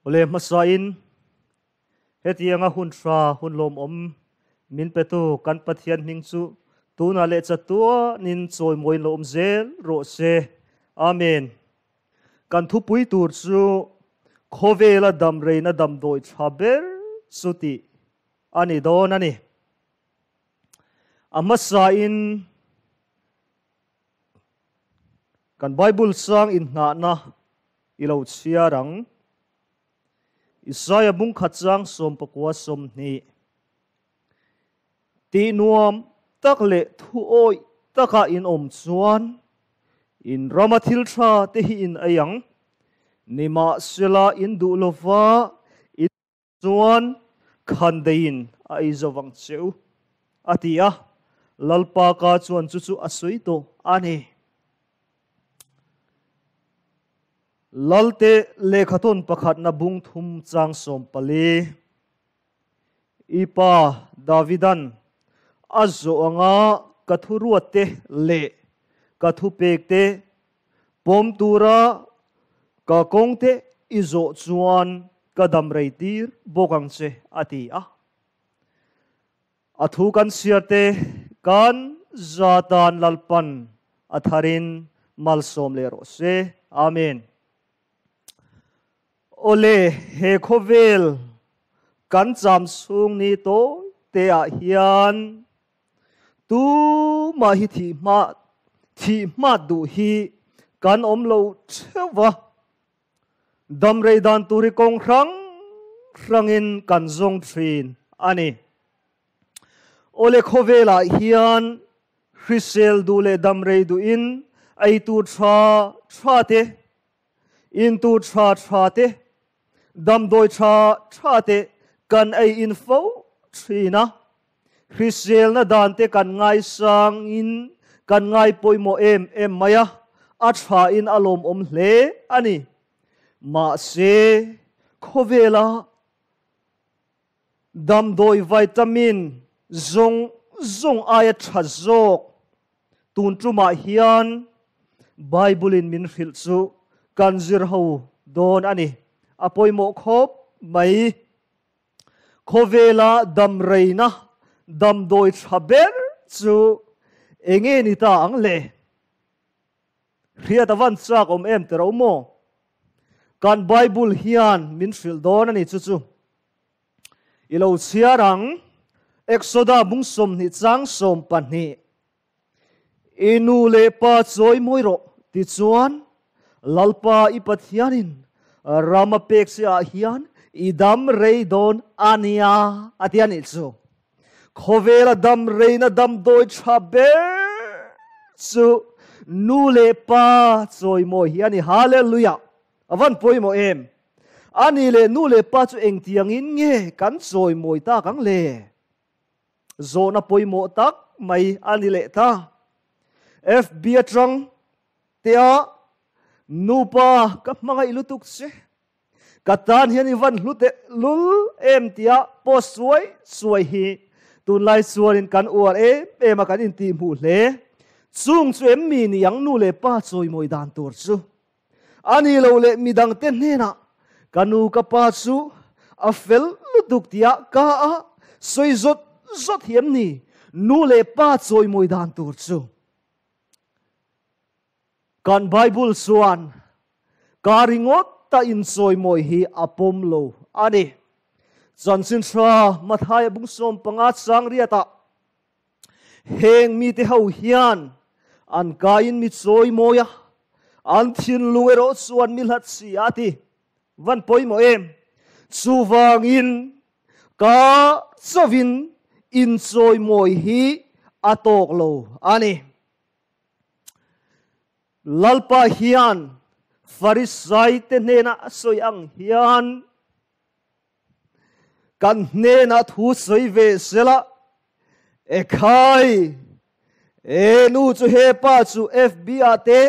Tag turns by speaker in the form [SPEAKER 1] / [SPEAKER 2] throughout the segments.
[SPEAKER 1] Awle hmasain hetianga hun tha hun lawmawm min petu kan Pathian hming chu tunah leh chatuanin chawimawiin lo awm zel rawh se. Amen. Kan thupui tur chu khawvela damreina damdawi tha ber chu tih a ni dawn a ni. A hmasain Kan Bible sang inngahna i lo chhiar ang. Isaiah bung khat chang 19 20. Tih nuam tak leh thu awih taka in awm chuan in rama thil tha te hi in ei ang. Nimahsela in duh lova in Chuan Khandeiin a ei zo vang che u, a ti a. Lalpa ka chuan chu chu a sawi tawh a ni. Lalte lehkhathawn pakhatna bung thum chang 14. I pa Davidan a zawh anga ka thuruatte leh ka thupekte Pawm tura ka kawngte i zawh chuan ka dam rei tir bawk ang che, a ti a. A thu kan chhiarte kan za tan Lalpan a tharin malsawm leh rawh se. Amen. Awle, he khawvel kan cham chhung ni tawi te ah hian Tumah hi thih hma thih hmat duh hi kan awm lo theuh va, damrei dan tur hi kawng hrang hrangin kan zawng thin a ni. Awle khawvelah hian hrisel duh leh damrei duhin ei tur tha tha te, in tur tha tha te, damdawi tha tha te kan ei in fo thin a. Hriselna dan te kan ngaisang in kan ngai pawimawh em em mai a, a tha in a lawmawm hle a ni. Mahse, khawvela damdawi vitamin zawng zawng aia tha zawk tun tumah hian Bible in min hrilh chu kan zir ho dawn a ni. A pawimawh khawp mai. Khawvela damreina damdawi tha ber chu enge ni ta ang le? Hriat a van chak awm em tiro maw? Kan Bible hian min hrilh dawn a ni chu chu. I lo chhiar ang, Exoda bung 20 chang 12. I nu leh pa chawi mawi rawh, tichuan Lalpa i Pathianin ram a pek che ah hian i dam rei dawn a nia, a ti a nih chu. Khawvela dam reina damdawi tha ber chu nu leh pa chawi mawi hi a ni. Hallelujah! A van pawimawh em! A ni leh nu leh pa chu engtiangin nge kan chawi mawi tak ang le? Zawhna pawimawh tak mai a ni leh ta. FB atang tea nupa ka hmangaih lutuk che, ka tan hian i van hlu teh lul em tia post suai suai hi tunlai chuanin kan uar em em a kan intihhmuh hle. Chung chu em mi ni ang nu leh pa chawimawi dan tur chu A ni lo leh midangte hnenah ka nu ka pa chu a fel lutuk tia ka a sawi zawt zawt hi em ni? Nu leh pa chawimawi dan tur chu kan Bible chuan ka ringawt ta inchawimawi hi a pawm lo a ni. Chanchin Tha Mathaia bung 15 chang riatah Heng mite ho hian an kaiin mi chawimawi a, an thinlung erawh chuan mi hlat si a ti. Van pawimawh em? Chuvangin ka chauhin inchawimawi hi a tawk lo a ni. Lalpa hian Farisaite hnena a sawi ang hian Kan hnenah thu sawi ve sela, Ekhai, e nu chu he pa chu FB ah te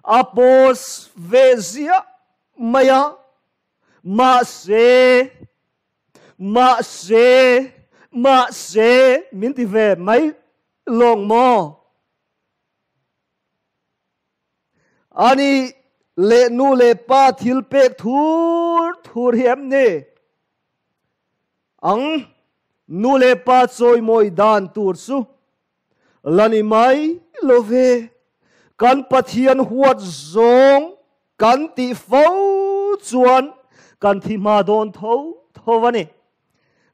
[SPEAKER 1] a post ve ziah mai a, mahse, mahse, mahse min ti ve mai lawng maw? Ani. Leh nu leh pa thil pek thur thur hi em ni? Ang nu leh pa chawimawi dan tur chu la ni mai lo ve. Kan Pathian huat zawng kan tih fo chuan kan thi hma dawn tho tho a ni.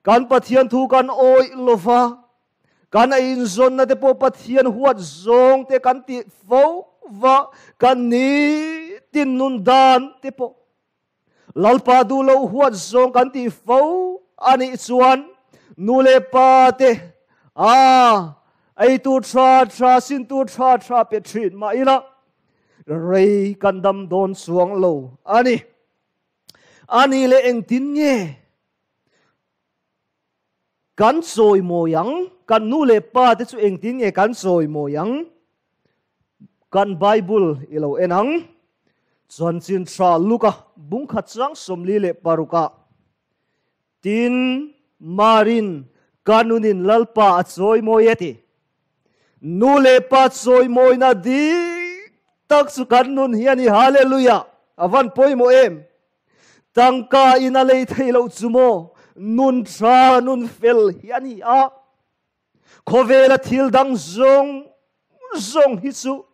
[SPEAKER 1] Kan Pathian thu kan awih lo va, Kan a inzawnna te pawh Pathian huat zawng te kan tih fo va, kan nitin nun dan te pawh Lalpa duh loh huat zawng kan tih fo a nih chuan nu leh pa te a ei tur tha tha sin tur tha tha pe thin mah ila rei kan dam dawn chuang lo a ni. A nih leh engtin nge? Kan chawi mawi ang, kan nu leh pa te chu engtin nge kan chawi mawi ang? Kan Bible i lo en ang. Chanchin tha Luka bungkhat chang 46 ah, Tin, Marin ka nunin Lalpa a chawi mawi e ti. Nu leh pa chawi mawina dik tak chu kan nun hi a ni. Hallelujah! A van pawimawh em? Tangka in a lei thei loh chu maw nun tha nun fel hi a ni a. Khawvela thil dang zawng zawng hi chu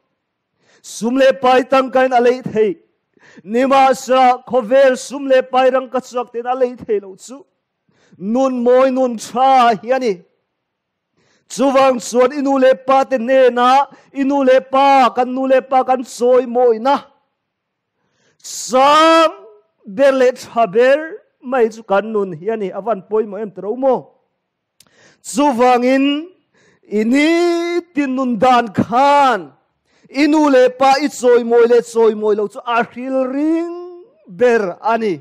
[SPEAKER 1] sum leh pai tangka in a lei thei. Nimahsela khawvel sum leh pai rangkachak ten a lei thei loh chu nun mawi nun tha hi a ni. Chuvang chuan i nu leh pa te hnenah i nu leh pa kan nu leh pa kan chawi mawina Sang ber leh tha ber mai chu kan nun hi a ni, a van pawimawh em tiro maw? Chuvangin i nitin nun dan khan i nu leh pa i chawimawi leh chawimawi lo chu a hril ring ber a ni.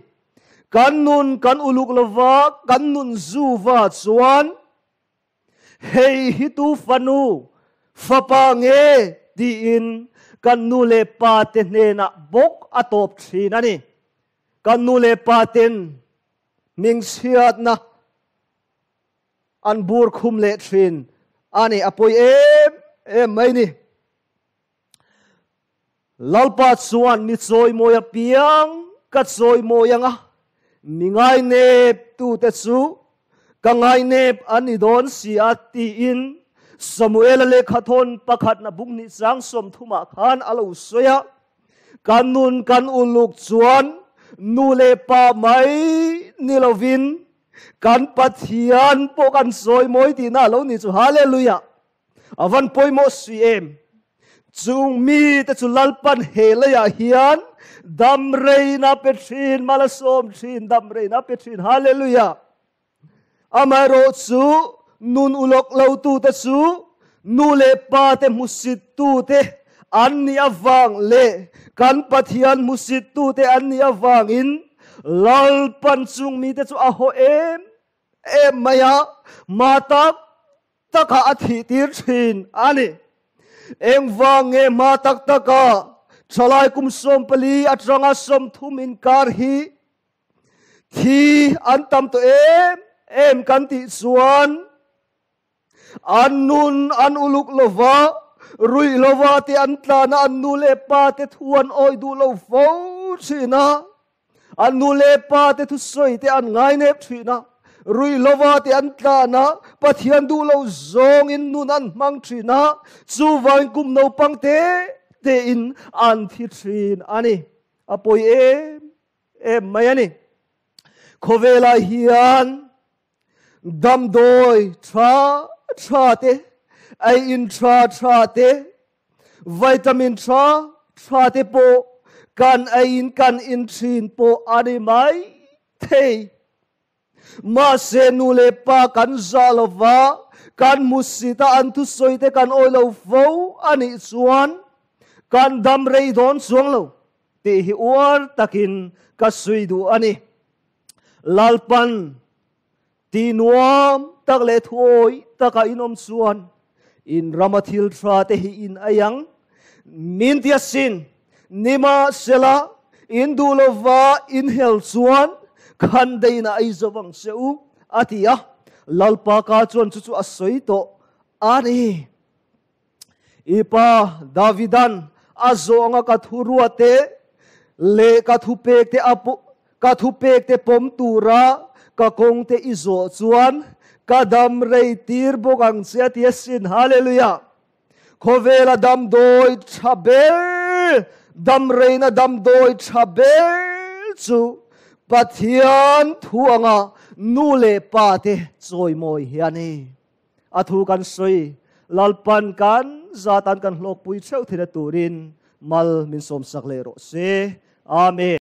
[SPEAKER 1] Kan nun kan uluk lova, kan nun zuva chuan Hei hi tu fanu, fapa nge? tiin kan nu leh pa te hnenah bawk a tawp thin a ni. Kan nu leh pa ten hmingchhiatna an bur khum leh thin a ni. A pawi em em mai ni. Lalpa chuan mi chawimawi apiang ka chawimawi ang a, mi ngainep tute chu ka ngainep an ni dawn si a, tiin Samuela lehkhathawn pakhatna buk hnih chang 30ah khan a lo sawi a. Kan nun kan uluk chuan nu leh pa mai ni lovin kan Pathian pawh kan chawimawi tihna a lo ni chu. Hallelujah! A van pawimawh si em? Chung mite chu Lalpan he leiah hian dam reina pe thin, mal a sawm thin, dam reina pe thin. Hallelujah! Amaherawh chu nun ulawk lo tute chu nu leh pa te hmusit tute an nih avang leh kan Pathian hmusit tute an nih avangin Lalpan chung mite chu a haw em em mai a, ma tak taka a thih tir thin a ni. Engvang nge hma tak taka thalai kum 14 atanga 30 inkar hi thi an tam tawh em em kan tih chuan an nun an uluk lova, ruih lova te an tlan a, an nu leh pa te thu an awih duh lo fo thin a. An nu leh pa te thusawi te an ngainep thin a, ruih lova te an tlan a, Pathian duh lo zawngin nun an hmang thin a, chuvangin kum naupang te tein an thi thin a ni. A pawi em em mai a ni. Khawvelah hian damdawi tha tha te, ei in tha tha te, vitamin tha tha te pawh kan ei in kan in thin pawh a ni mai thei. Mahse nu leh pa kan zah lova, kan hmusit a, an thusawi te kan awih lo fo a nih chuan kan dam rei dawn chuang lo tih hi uar takin ka sawi duh a ni. Lalpan ti nuam tak leh thuawi taka in awm chuan in rama thil tha te hi in ei ang. Min ti asin, nimahsela in duh lova in hel chuan khan deiin a ei zo vang che u, a ti a. Lalpa ka chuan chu chu a sawi tawh a ni. I pa Davidan a zawh anga ka thu ruat te. Le ka thu pek te apu ka thu pek te pawm tura ka kawng te i zawh chuan ka dam rei tir bawk ang che a ti asin. Hallelujah! Khawvela damdawi tha ber, dam reina damdawi tha ber chu Pathian thu anga nu leh pa te chawimawi hi a ni. A thu kan sawi, Lalpan kan zatan kan hlawkpui theuh thina turin mal min sawmsak leh rawh se. Amen.